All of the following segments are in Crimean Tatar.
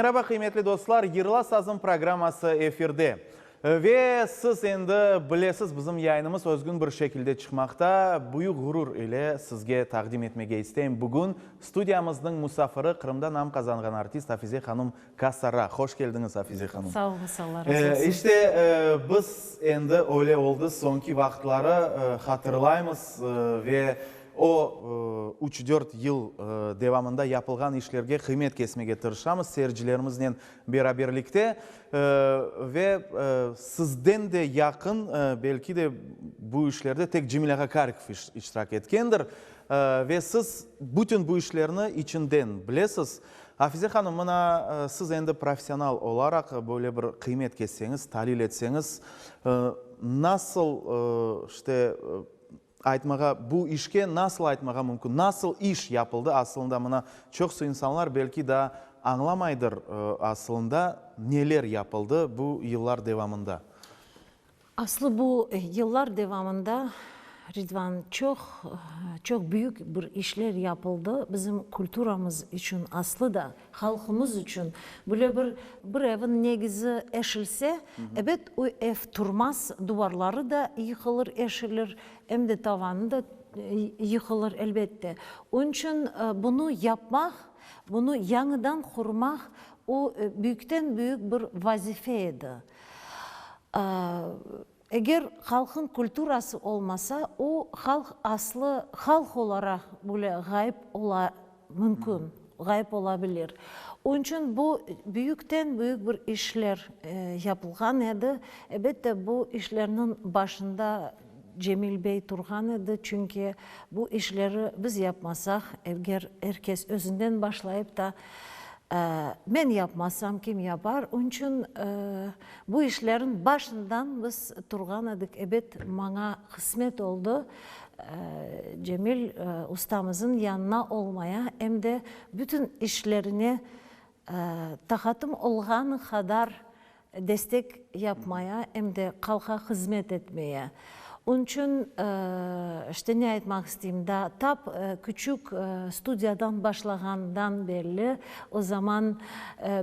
Meraba, qıymetli dostlar, Yırla sazım programması efirde. Ve siz endi bilesiz, bizim yayınımız özgün bir şekilde çıqmaqta. Büyük ğurur ile sizge taqdim etmege isteyim, bugün studiyamıznıñ musafiri, Qırımda nam qazanğan artist Afize hanum Kasara. Hoş keldiñiz, Afize hanum. Sağ oluñız, Alla razı olsun. İşte, biz endi öyle oldı, soñki vaqıtları hatırlaymız ve o üç-dört yıl devamında yapılğan işlerge qıymet kesmege tırışamız seyircilerimiznen beraberlikte. Ve sizden de yaqın, belki de, bu işlerde tek Cemil ağa Karikov iştirak etkendir. Ve siz bütün bu işlerni içinden bilesiz. Afize hanım, mına siz endi professional olaraq böyle bir qıymet kesseñiz, talil etseñiz, nasıl, işte, aytmağa, bu işke nasıl aytmağa mümkün, nasıl iş yapıldı asılında, mına çoqusı insanlar belki daa añlamaydır asılında neler yapıldı bu yıllar devamında. Aslı bu yıllar devamında, Ridvan, çoq, çoq büyük bir işler yapıldı bizim kulturamız içün, aslı da halqımız içün. Böyle bir, bir evin negizi eşilse, ebet, o ev turmaz, duvarları da yıqılır, eşilir, em de tavanı da yıqılır, elbette. Onıñ içün bunı yapmaq, bunı yañıdan qurmaq, o büyükten-büyük bir vazife edi. Eger halqıñ kulturası olmasa, o halq aslı halq olaraq böyle ğayıp ola mümkün, ğayıp ola bilir. Onıñ içün bu büyükten büyük bir işler yapılğan edi. Elbette, bu işlerniñ başında Cemil bey turğan edi, çünki bu işleri biz yapmasaq, eger er kes özünden başlayıp da, Men yapmasam, kim yapar? Onıñ içün bu işlerin başından biz turğan edik. Ebet, maña qısmet oldı Cemil ustamızın yanına olmaya, em de bütün işlerine taqatım olğanı qadar destek yapmaya, em de halqa hızmet etmeye. Onıñ içün, işte, ne aytmaq isteyim, daa tap küçük studiyadan başlağandan berli, o zaman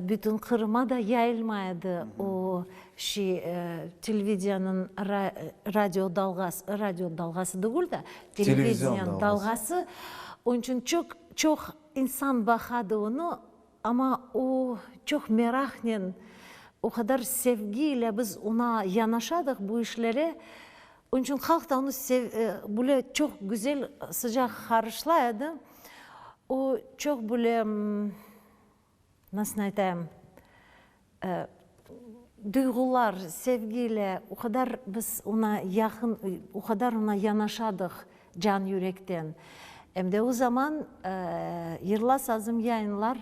bütün Qırıma da yayılmay edi o şey, televideniyanıñ radio dalğası, radio dalğası degil de, televideniyanıñ dalğası. Onıñ içün çoq, çoq insan baqadı onı, Amma o, çoq meraqnen, o qadar sevgi ile biz oña yanaşadıq bu işlere, onıñ içün halq da onı böyle çoq güzel, sıcaq qarşılay edi. O, çoq böyle, nasıl aytayım, duyğular, sevgi ile o qadar biz oña yaqın, o qadar oña yanaşadıq can yürekten. Em de o zaman Yırla sazım yayınlar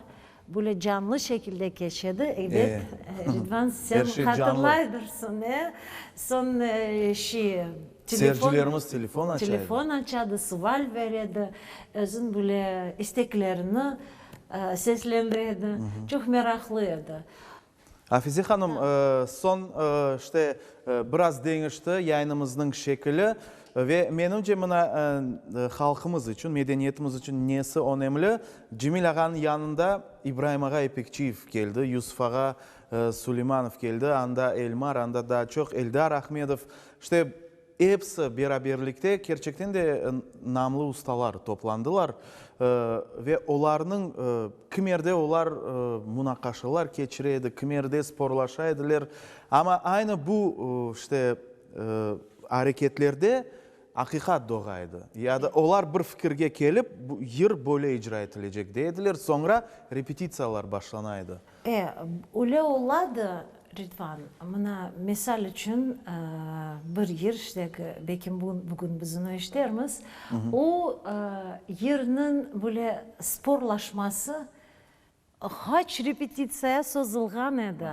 böyle canlı şekilde keçedi, ebet, Ridvan, sen hatırlaydırsıñ, e? Soñ şi, telefon, Seyircilerimiz telefon aça edi. Telefon açadı, sual beredi, özüñ böyle isteklerini seslendire edi. Çoq meraqlı edi. Afize hanım, soñ, işte, biraz deñişti yayınımıznıñ şekili ve menimce mına halqımız içün, medeniyetimiz içün nesi önemli, Cemil ağanıñ yanında İbraim ağa İpekçiyev keldi, Yusuf ağa Suleymanov keldi, anda Elmar, anda daa çoq Eldar Ahmedov, işte, Episi beraberlikte kerçekten de namlı ustalar toplandılar ve olarnıñ kimerde olar munaqaşalar keçire edi, kimerde sporlaşa ediler, amma aynı bu işte areketlerde aqiqat doğa edi. Ya da olar bir fikirge kelip, yır böyle icra etilecek dey ediler, soñra repetitsiyalar başlana edi. E, öyle oladı, Ridvan. Mına, misal içün, bir yır, işte, belki bugün biz onı eşitermiz, o yırnıñ böyle sporlaşması qaç repetitsiyaya sozulğan edi.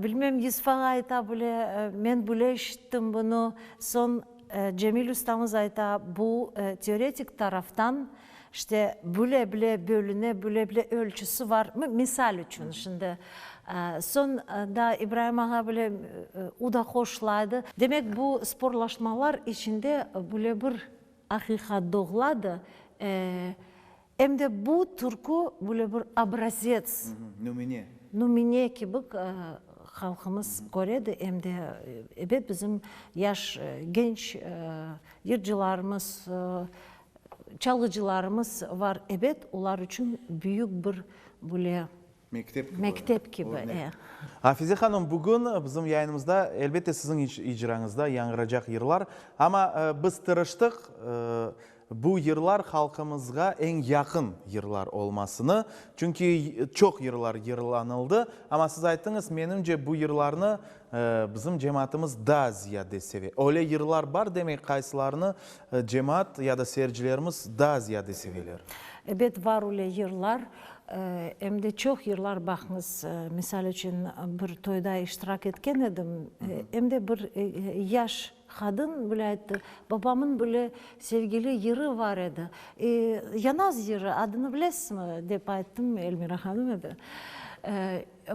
Bilmem, Yusuf ağa ayta bile, men bile eşittim bunı, soñ Cemil ustamız ayta, bu teoretik taraftan İşte, bile bile bölüne, bile bile ölçüsi var. Misal içün şimdi. Soñ daa İbraim ağa bile o da qoşulaydı. Demek, bu sporlaşmalar içinde bile bir aqiqat doğuladı. Em de bu türkü böyle bir obrazets, Nümüne. nümüne kibi halqımız köredi, em de, ebet, bizim yaş, genç yırcılarımız, çalğıcılarımız var, ebet, olar içün büyük bir böyle Mektep kibi. Mektep kibi, e. Afize hanım, bugün bizim yayınımızda, elbette, siziñ icrañızda yañğıracaq yırlar, amma biz tırıştıq bu yırlar halqımızğa eñ yaqın yırlar olmasını, çünki çoq yırlar yırlanıldı, amma siz ayttıñız, menimce, bu yırlarnı bizim cemaatımız daa ziyade seve. Öyle yırlar bar, demek, qaysılarını cemaat ya da seyircilerimiz daa ziyade seveler. Ebet, var öyle yırlar. Em de çoq yırlar, baqıñız, misal içün, bir toyda iştirak etken edim, em de bir yaş qadın böyle ayttı, babamın böyle sevgili yırı bar edi, Yanaz yırı, adını bilesizmi, dep ayttım, Elmira hanım edi.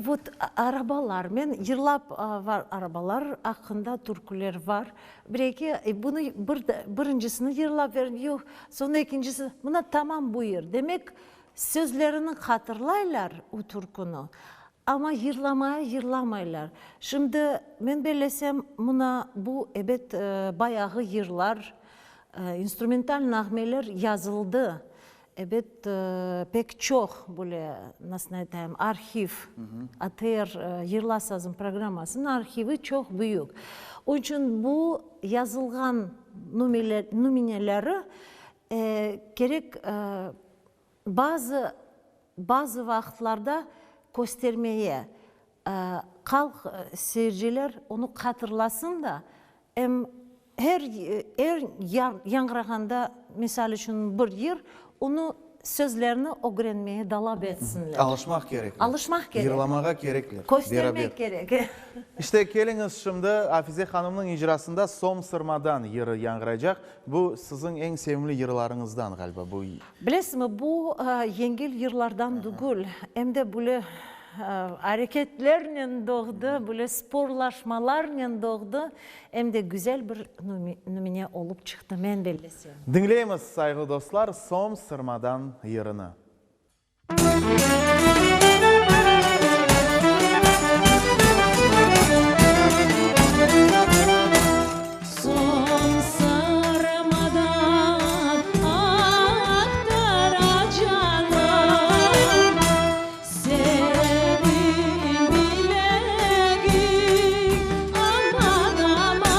Vot, arabalar, men yırlap, var, arabalar aqqında türküler var, bir-eki, bunı bir, birincisini yırlap berdim, yoq, soñra ekincisi, mına tamam bu yır, demek, Sözlerini hatırlaylar o türküni, amma yırlamaya yırlamaylar. Şimdi, men bellesem, mına bu, ebet, bayağı yırlar, instrumental nağmeler yazıldı. Ebet, pek çoq böyle, nasıl aytayım, arhiv, ATR Yırla sazım programmasınıñ arhivi çoq büyük. Onıñ içün bu yazılğan nümüneleri Kerek bazı, bazı vaqıtlarda köstermeye, halq, seyirciler onı hatırlasın da, em her, er yañğırağanda, misal içün, bir yır, onı sözlerini ögrenmeye talap etsinler. Alışmaq kerekler. Alışmaq kerek. Yırlamağa kerekler. Köstermek kerek. İşte, keliñiz şimdi Afize hanımnıñ icrasında Som sırmadan yırı yañğıraycaq. Bu siziñ eñ sevimli yırlarıñızdan, ğaliba, bu. Bilesizmi, bu yengil yırlardan tügül, em de böyle areketlernen doğdı, böyle sporlaşmalarnen doğdı, em de güzel bir nümüne olıp çıqtı, men bellesem. Diñleymiz, sayğılı dostlar, Som sırmadan yırını. Soñ sırmadan aqtıracanım, Seniñ bilegiñ aman-aman.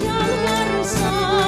Yalvarsam.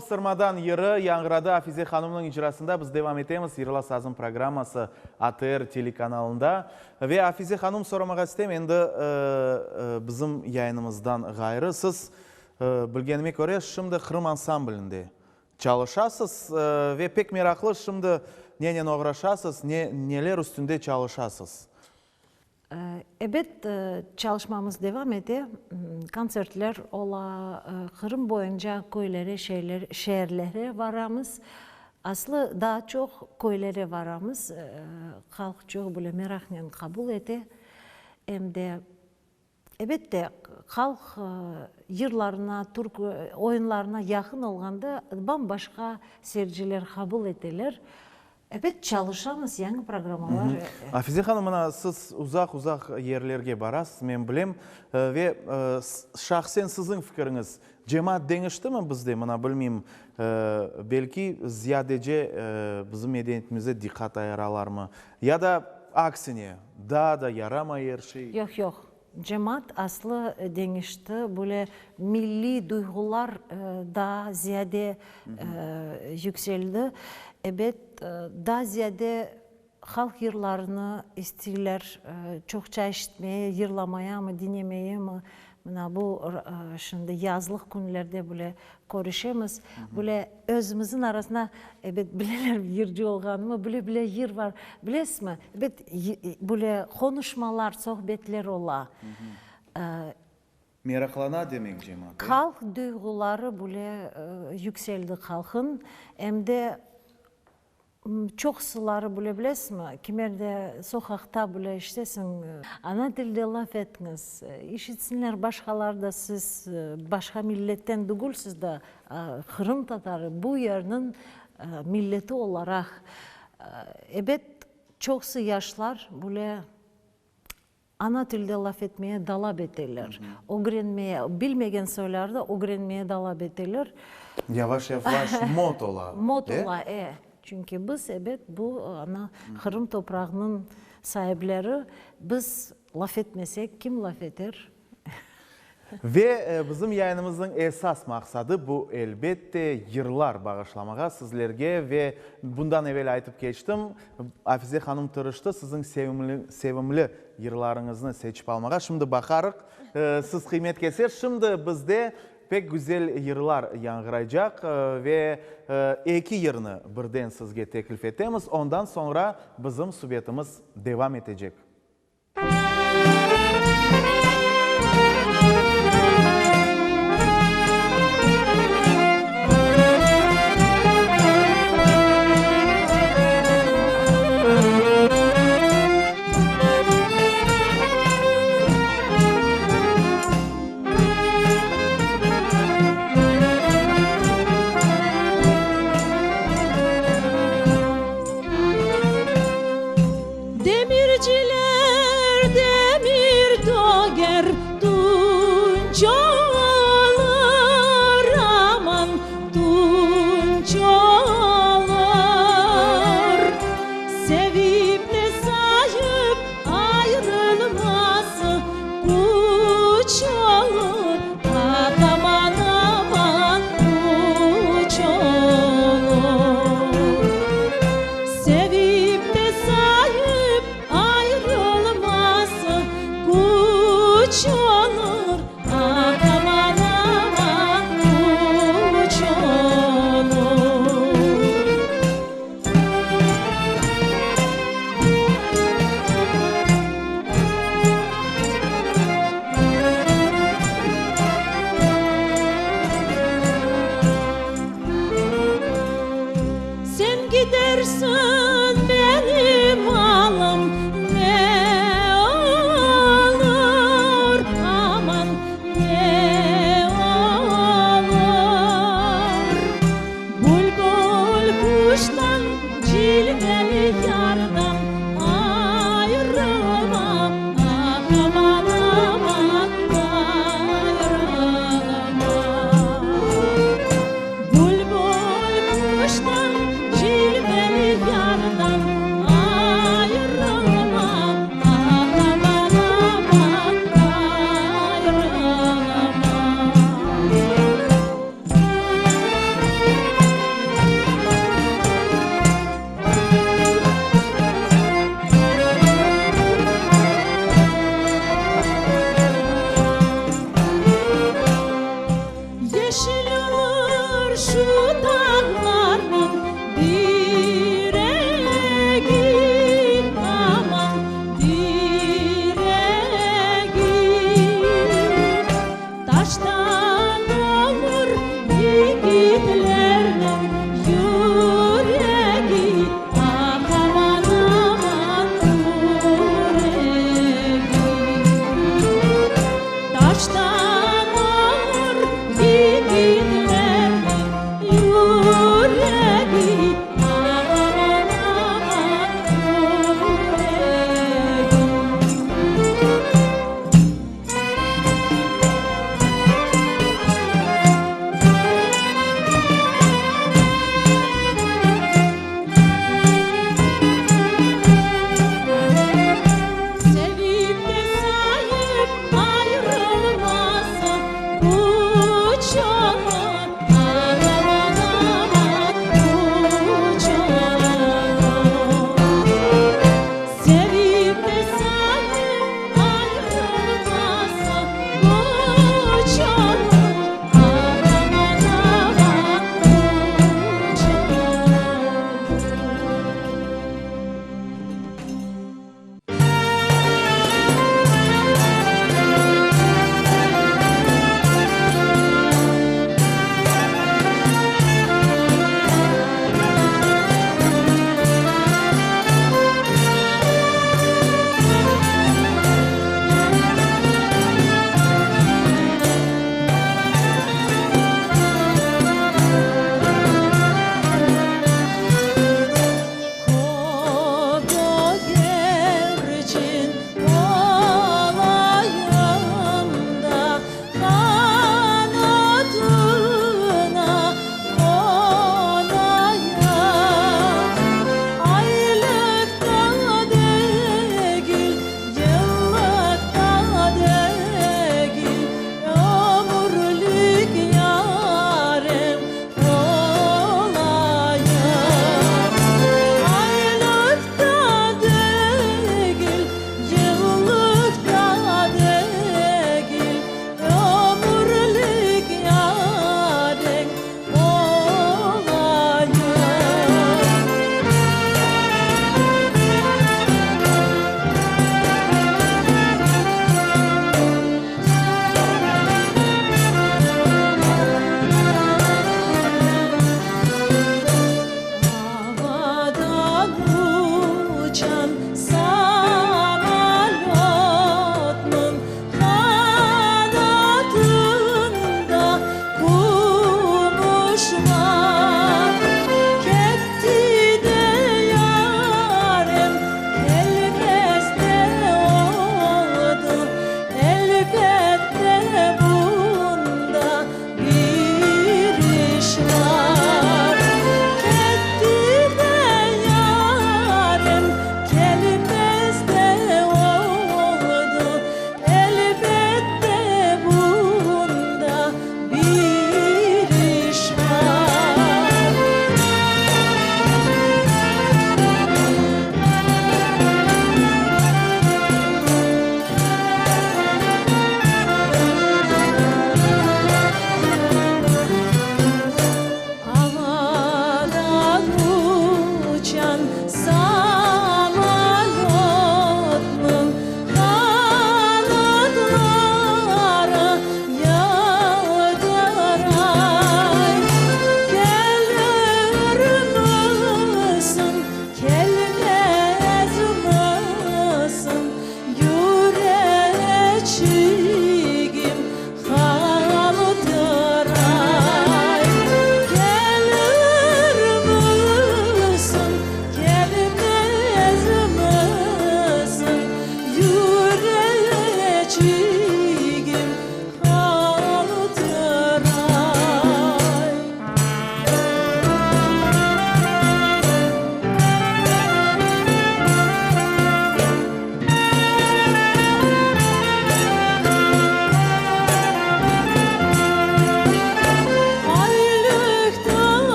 Tom sırmadan yırı yañğıradı Afize hanımnıñ icrasında. Biz devam etemiz Yırla sazım programması ATR telekanalında. Ve Afize hanım soramağa istem, endi bizim yayınımızdan ğayrı siz, bilgenime köre, şimdi Qırım ansamblinde çalışasız ve pek meraqlı, şimdi nenen oğraşasız, ne neler üstünde çalışasız? Ebet, çalışmamız devam ete, kontsertler ola, Qırım boyunca köylere, şeerlere varamız. Aslı daa çoq köylere varamız, halq çoq böyle meraqnen qabul ete. Em de, ebette, halq yırlarına, türkü, oyunlarına yaqın olğanda bam-başqa seyirciler qabul eteler. Ebet, çalışamız, yañı programmalar. Afize hanım, mına siz uzaq-uzaq yerlerge barasız, men bilem, ve şahsen siziñ fikiriñiz, cemaat deñiştimi bizde, mına bilmeyim, belki ziyadece bizim medeniyetimize diqqat ayıralarmı, ya da aksine, daa da yaramay er şey? Yoq, yoq, Cemaat aslı deñişti, böyle milliy duyğular daa ziyade yükseldi. Ebet, daa ziyade halq yırlarını isteyler çoqça eşitmeye, yırlamayamı, diñemeyemi. Mına bu şimdi yazlıq künlerde bile körüşemiz. Böyle özümizniñ arasında, ebet, bileler yırcı olğanımı, bile-bile yır bar. Bilesizmi, ebet, böyle qonuşmalar, sohbetler ola. Meraqlana demek cemaat, e? Halq duyğuları bile yükseldi halqın. Em de Çoqsuları bile bilesizmi, kimerde soqaqta bile eşitesiñ, ana tilde laf etiñiz, işitsinler başqalar da siz başqa milletten dügülsiz da, qırımtatarı, bu yerniñ milleti olaraq. Ebet, çoqsu yaşlar bile Ana tilde laf etmeye dalap eteler, ögrenmeye, bilmegen soyları da ögrenmeye dalap eteler. Yavaş-yavaş mod ola, Mod ola, e. Çünki biz, ebet, bu ana Qırım toprağınıñ saipleri, biz laf etmesek, kim laf eter? Ve bizim yayınımıznıñ esas maqsadı bu, elbette, yırlar bağışlamağa sizlerge ve bundan evel aytıp keçtim, Afize hanım tırıştı siziñ sevimli, sevimli yırlarıñıznı seçip almağa. Şimdi baqarıq, siz qıymet keser. Şimdi bizde pek güzel yırlar yañğıraycaq ve eki yırnı birden sizge teklif etemiz. Ondan soñra bizim subetimiz devam etecek. Demirciler demir döger, tunç olur, aman, tunç olur. Sevip de sayıp ayrılması küç olur, ah, aman, aman, küç olur. Sevip de sayıp ayrılması küç olur, ah, aman, aman, küç olur. Sen gidersiñ, benim alım ne olur, aman, ne olur. Bülbül quştan, cilveli yardan ayırılma, ah, aman, aman, ayırılma. Bülbül quştan, cilveli yardan ayırılma, ah, aman, aman, ayırılma.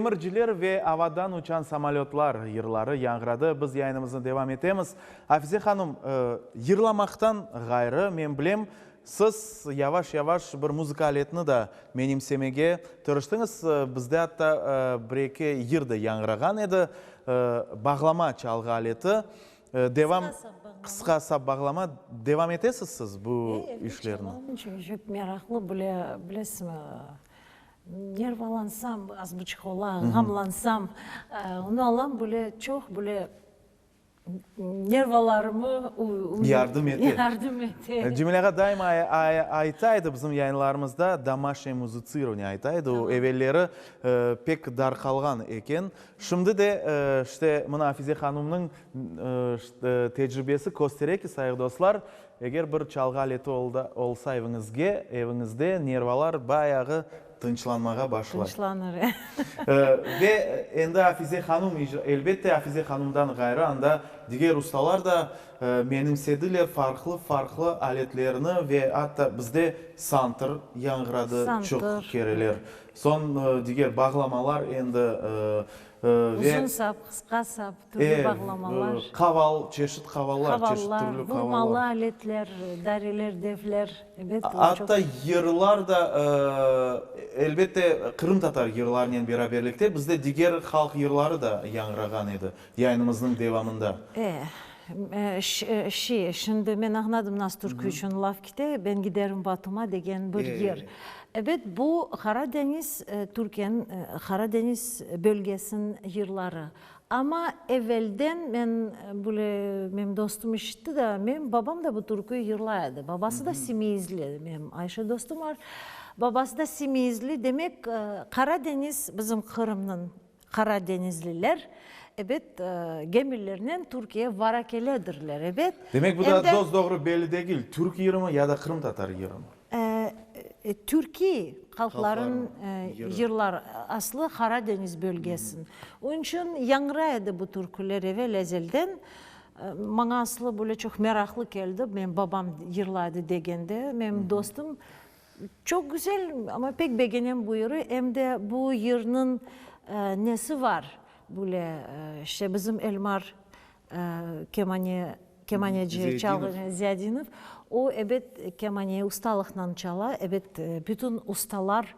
Demirciler ve avadan uçan samolötlar yırları yañğıradı. Biz yayınımıznı devam etemiz. Afize hanım, yırlamaqtan ğayrı, men bilem, siz yavaş-yavaş bir muzıka aletini da menimsemege tırıştıñız. Bizde atta bir-eki yır da yañğırağan edi. Bağlama çalğı aleti. Devam, qısqa sap bağlama. Devam etesiz siz bu işlerni? Çoq meraqlı, bilesizmi, Nervalansam, az buçuq ola, ğamlansam, onı alam, böyle çoq böyle nervalarımı Yardım ete. Yardım ete. Cemile ağa daima ayta edi bizim yayınlarımızda, domaşneye muzıtsirovaniye ayta edi, o evelleri pek darqalğan eken. Şimdi de, işte, mına Afize hanımnıñ tecribesi köstere ki, sayğı dostlar, Eger bir çalğı aleti olsa eviñizge, eviñizde nervalar bayağı tınçlanmağa başlay. Tınçlanır, e. Ve endi Afize hanım, elbette, Afize hanımdan ğayrı anda diger ustalar da menimsediler farqlı-farqlı aletlerni ve atta bizde santır yañğıradı çoq kereler. Soñ diger bağlamalar endi ve. Uzun sap, qısqa sap. Türlü bağlamalar. Qaval, çeşit qavallar, çeşit türlü qavallar. Qavallar, vurmalı aletler, dareler, defler, ebet, bu çoq. Atta yırlar da, elbette, qırımtatar yırlarınen beraberlikte bizde diger halq yırları da yañğırağan edi yayınımıznıñ devamında. E, şi, şimdi men añladım nasıl türkü içün laf kete, Ben giderim Batuma degen bir yır. Ebet, bu Qara deñiz, Türkiyeniñ Qara deñiz bölgesiniñ yırları. Amma evelden men böyle menim dostum işitti de, menim babam da bu türküyü yırlay edi. Babası da Simeizli, menim Ayşe dostum var, babası da Simeizli. Demek, Qara deñiz bizim Qırımnıñ Qara deñizliler, ebet, gemilernen Türkiye vara keledirler, ebet. Demek, bu da dos-doğru belli degil, türk yırımı ya da qırımtatar yırımı? Türkiy halqlarınıñ yırları, aslı Qara deñiz bölgesiniñ. Onıñ içün yañıray edi bu türküler evel-ezelden. Maña aslı böyle çoq meraqlı keldi, menim babam yırlaydı degende, menim dostum çoq güzel, amma pek begenem bu yırı, em de bu yırnıñ nesi var, böyle işte bizim Elmar kemane Kemaneci çalğı Ziyadinov, o, ebet, kemaneyi ustalıqnan çala, ebet, bütün ustalar,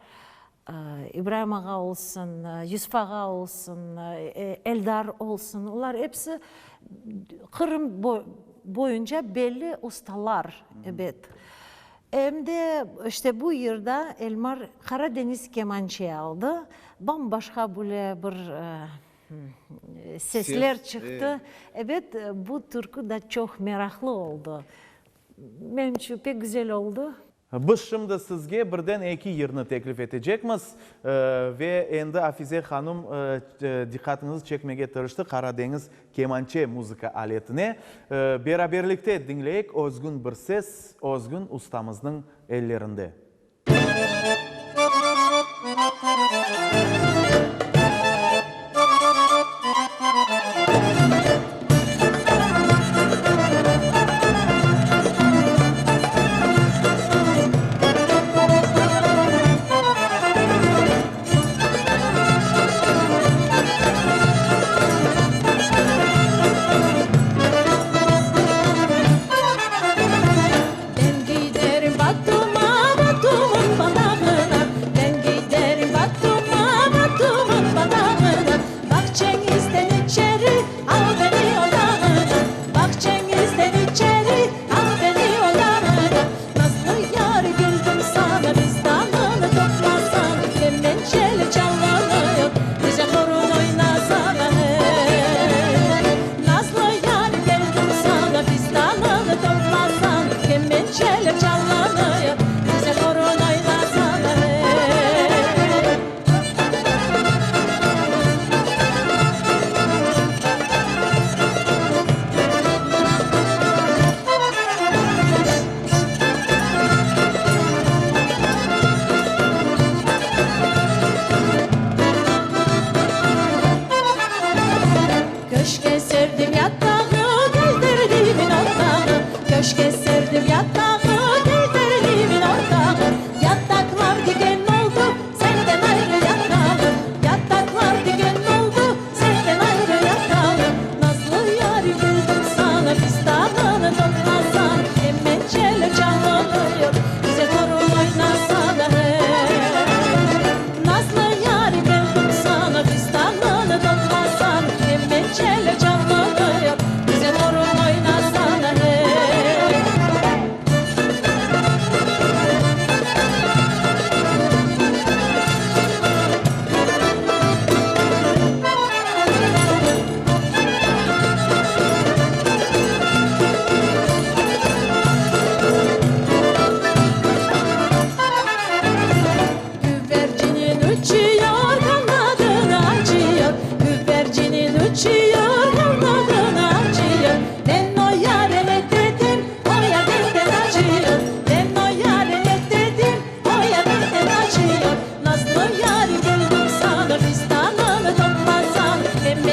İbraim ağa olsun, Yusuf ağa olsun, Eldar olsun, olar episi Qırım boyunca belli ustalar, ebet. Em de, işte, bu yırda Elmar Qaradeñiz kemançe aldı, bam-başqa böyle bir Sesler çıqtı. Ebet, bu türkü da çoq meraqlı oldı. Menimce, pek güzel oldı. Biz şimdi sizge birden eki yırnı teklif etecekmiz. Ve endi Afize hanım diqqatıñızı çekmege tırıştı Qaradeñiz kemançe muzıka aletine. Beraberlikte diñleyik özgün bir ses, özgün ustamıznıñ ellerinde. Ben giderim Batum'a, Batum'un balağına. Ben giderim Batum'a.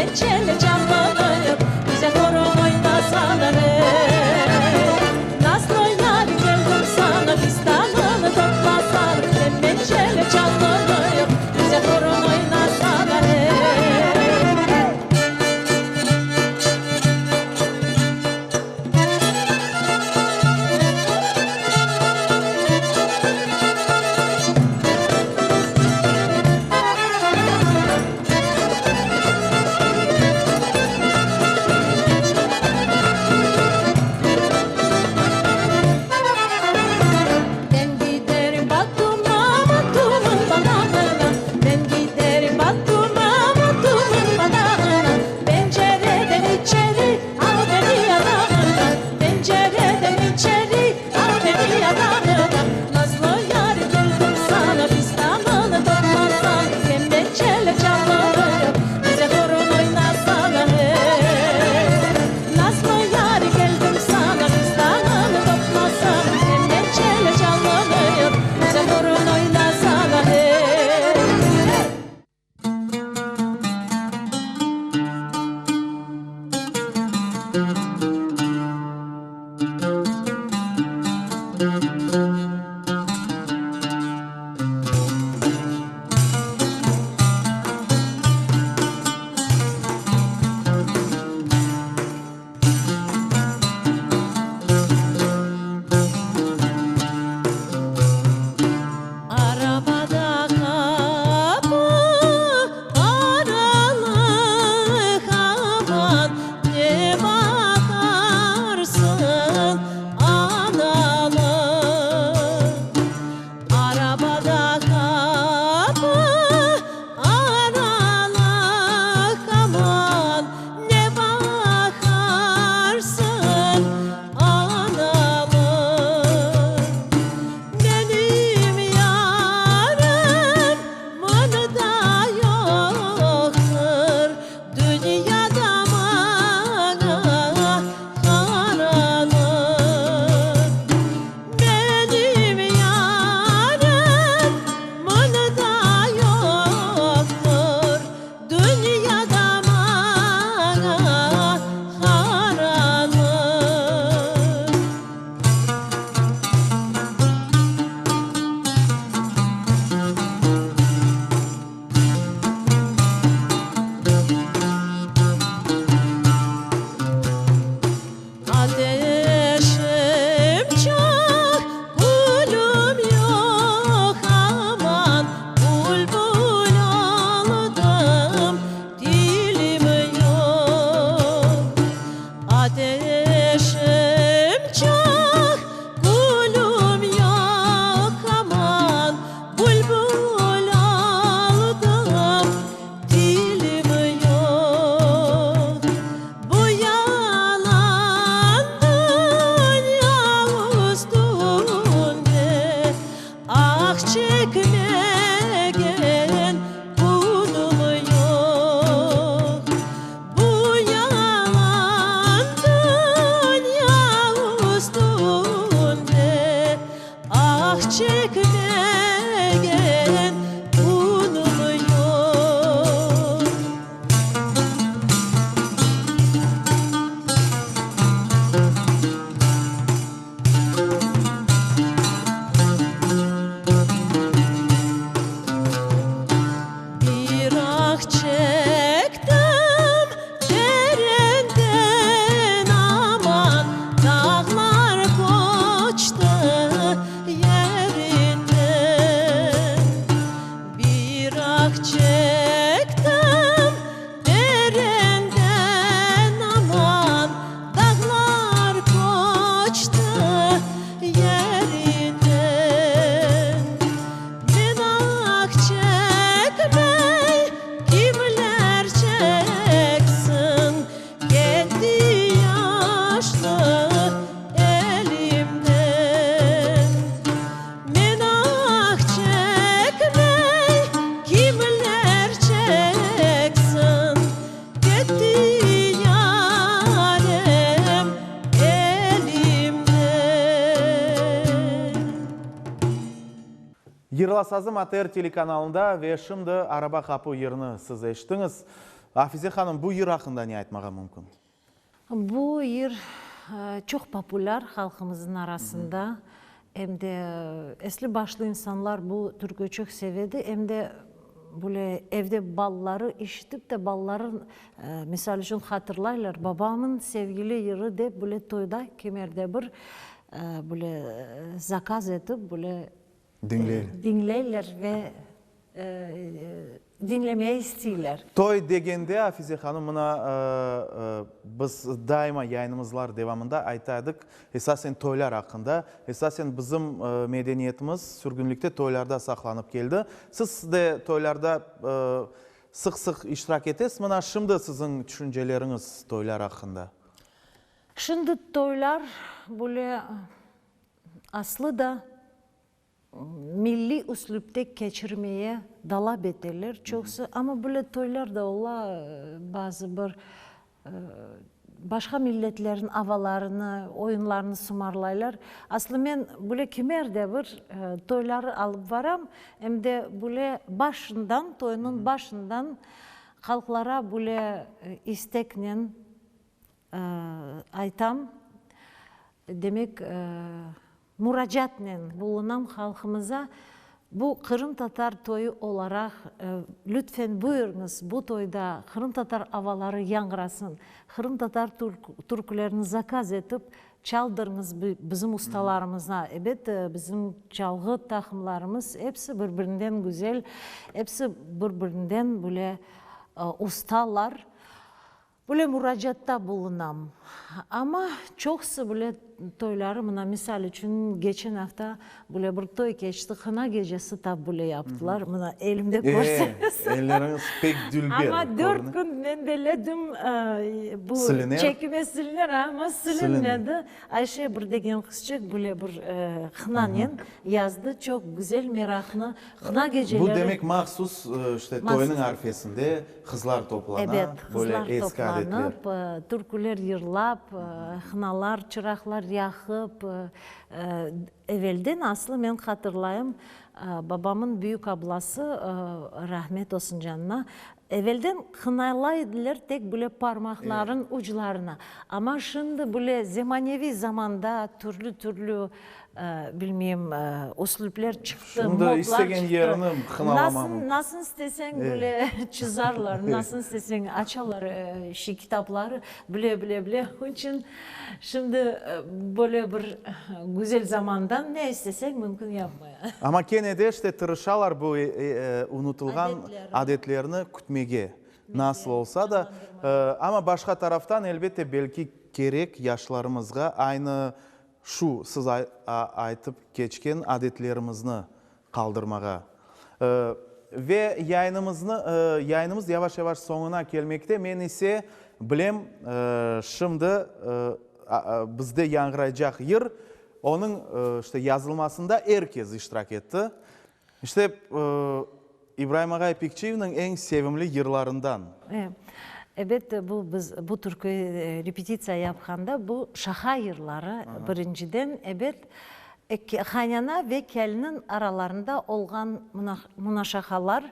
Kemençeli çalınıp, bize horon oynasana hey. Nazlı yar keldim sana, fistanını toplasana, Kemençeli çalınıp, bize horon oynasana hey. Ben giderim Batum'a, Batum'un balağına. Ben giderim Batum'a, Batum'un balağına. Pencereden içeri al beni yanağına. Pencereden içeri al beni yanağına. Nazlı yar geldim sana, fistanını toplasan. Kemençeli çalınıp bize horon oynasana hey. Nazlı yar geldim sana, fistanını toplasan. Kemençeli çalınıp bize horon oynasana hey. Arabada kapı aralık aman ne bakarsın analık. Arabada kapı aralık aman ne bakarsın analık. Benim yarım mında yoktur, dünyada bana karanlık. Benim yarım mında yoktur, dünyada bana karanlık. Ateşim çok, gülüm yok aman, Bülbül oldum, dilim yok. Ateşim çok, gülüm yok aman, Bülbül oldum, dilim yok. Bu yalan dünya üstünde ah çekmeyen kulum yok. Bu yalan dünya üstünde ah çekmeyen kulum yok. Bir ah çektim derinden aman, Dağlar koçtu yerinden. Bir ah çektim derinden aman, Dağlar koçtu yerinden. Men ah çekmey kimler çeksin, Ketti yaşlı elimden. Men ah çekmey kimler çeksin, Ketti yarem elimden. Yırla sazım ATR telekanalında ve şimdi Araba qapu yırını siz eşittiñiz. Afize hanım, bu yır aqqında ne aytmağa mümkün? Bu yır çoq populâr halqımıznıñ arasında, em de esli-başlı insanlar bu türküni çoq sevedi, em de böyle evde balaları işitip de balaları, misal içün, hatırlaylar, babamıñ sevgili yırı dep böyle toyda kimerde bir böyle zakaz etip böyle diñleyler ve diñlemeye isteyler. Toy degende, Afize hanım, mına, biz daima yayınımızlar devamında ayta edik, esasen toylar aqqında. Esasen bizim medeniyetimiz sürgünlikte toylarda saqlanıp keldi. Siz de toylarda sıq-sıq iştirak etesiz. Mına şimdi siziñ tüşünceleriñiz toylar aqqında. Şimdi toylar böyle aslı da milliy üslüpte keçirmeye talap eteler çoqusı, amma böyle toylar da ola, bazı bir başqa milletlerniñ avalarını, oyunlarını sımarlaylar. Aslı men böyle kimerde bir toyları alıp varam, em de böyle başından, toynıñ başından halqlara böyle isteknen aytam, demek, muracaatnen bulunam halqımıza, bu qırımtatar toyu olaraq, lütfen buyurıñız, bu toyda qırımtatar avaları yañğırasın, qırımtatar türkülerini zakaz etip çaldırıñız bizim ustalarımıza. Ebet, bizim çalğı taqımlarımız episi bir-birinden güzel, episi bir-birinden böyle ustalar. Böyle muracaatta bulunam. Amma çoqusı bile toyları, mına, misal içün, geçen afta böyle bir toy keçti, hına gecesi tap böyle yaptılar. Mına, elimde körseñiz. E, elleriñiz pek dülber. Amma dört kün men beledim, bu çekime siliner, amma silinmedi. Ayşe bir degen qızçıq böyle bir hınanen yazdı, çoq güzel, meraqlı hına geceleri. Bu demek mahsus, işte, toynıñ arfesinde qızlar toplana, Ebet, böyle qızlar eski adetler. toplanıp, türküler yırlap, hınalar, çıraqlar yaqıp, evelden aslı men hatırlayım, babamın büyük ablası, rahmet olsun canına, Evelden qınalay ediler tek bile parmaqlarıñ uclarına. Amma şimdi bile zemaneviy zamanda türlü-türlü, bilmeyim, üslüpler çıqtı, Şimdi modlar istegen çıqtı. yerini qınalama Nasıl, mümkün. nasıl isteseñ bile çızarlar, nasıl isteseñ açalar şey kitapları, bile, bile, bile. Onıñ içün şimdi böyle bir güzel zamandan ne isteseñ mümkün yapmaya. Amma kene de işte tırışalar bu unutılğan adetlerni kütmege, nasıl olsa da. Amma başqa taraftan, elbette, belki kerek yaşlarımızğa aynı şu siz aytıp keçken adetlerimizni qaldırmağa. Ve yayınımıznı, yayınımız yavaş-yavaş soñuna kelmekte, men ise bilem, şimdi bizde yañğıraycaq yır Onıñ, işte, yazılmasında er kes iştirak etti. İşte, İbraim ağa İpekçiyevniñ eñ sevimli yırlarından. E, ebet, bu biz bu türkü repetitsiya yapqanda bu şaha yırları birinciden, ebet, qaynana ve keliniñ aralarında olğan munaşahalar,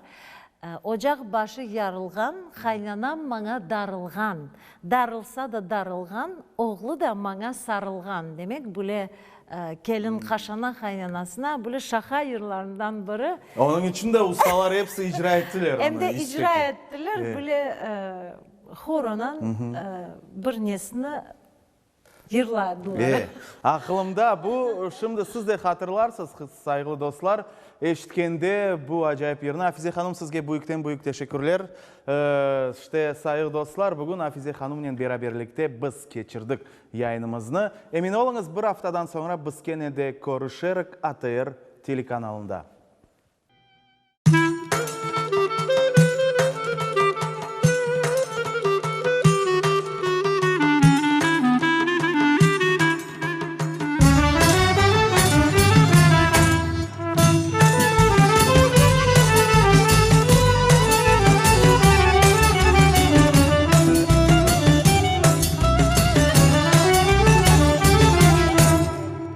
Ocaq başı yarılğan, qaynanam maña darılğan, Darılsa da darılğan, oğlu da maña sarılğan, demek, bule kelin qaşana qaynanasına, bule şaha yırlarından biri. Onıñ içün de ustalar episi icra ettiler onı. Em de icra ettiler, bule horonan bir nesini Yırladılar. E, aqılımda bu, şimdi siz de hatırlarsız, sayğılı dostlar, eşitkende bu acayip yırnı. Afize hanım, sizge büyükten-büyük teşekkürler. E, işte, sayğı dostlar, bugün Afize hanımnen beraberlikte biz keçirdik yayınımıznı. Emin oluñız, bir aftadan soñra biz kene de körüşerik ATR telekanalında.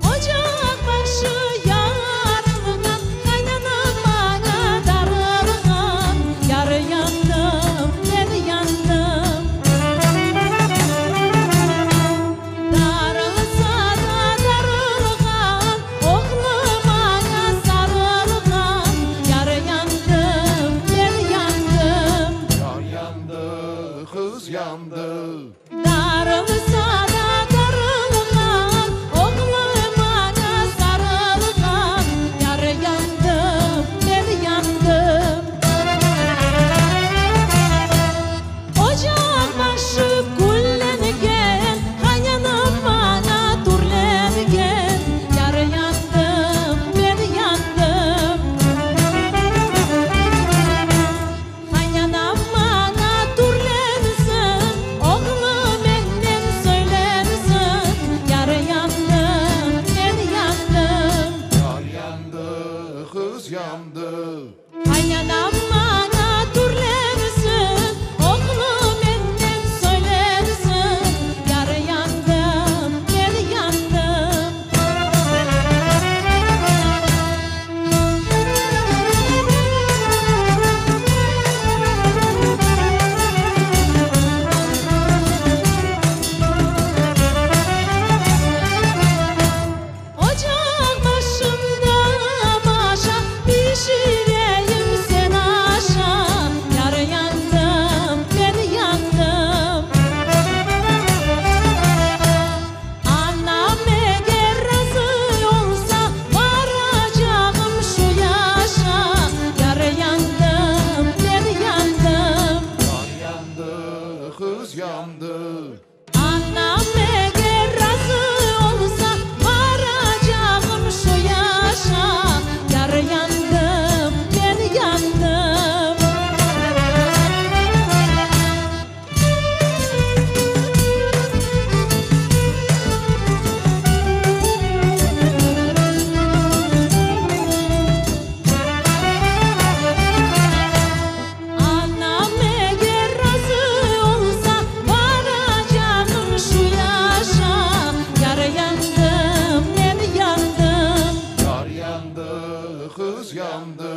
Ocaq başı yarılğan. yandı, qız yandı. Darılsa da darılğan, oğlum maña sarılğan, Yar yandım, men yandım. Ocaq başı küllengen, qaynanam maña türlengen, Yar yandım, men yandım. Qaynanam maña türlensin, oğlum mennen söylensin, Yar yandım, men yandım. Yar yandı, qız yandı. Qaynanam maña türlensin, oğlum mennen söylensin, Yar yandım, men yandım. Ocaq başında maşa, pişireyim sen aşa, Yar yandım, men yandım. Anam eger razı olsa, baracağım şu yaşa, Yar yandım, men yandım. Yar yandı, qız yandı. Anam eger razı olsa, baracağım şu yaşa, Yar yandım, men yandım. Anam eger razı olsa, baracağım şu yaşa, Yar yandım, men yandım. Yar yandı, qız yandı.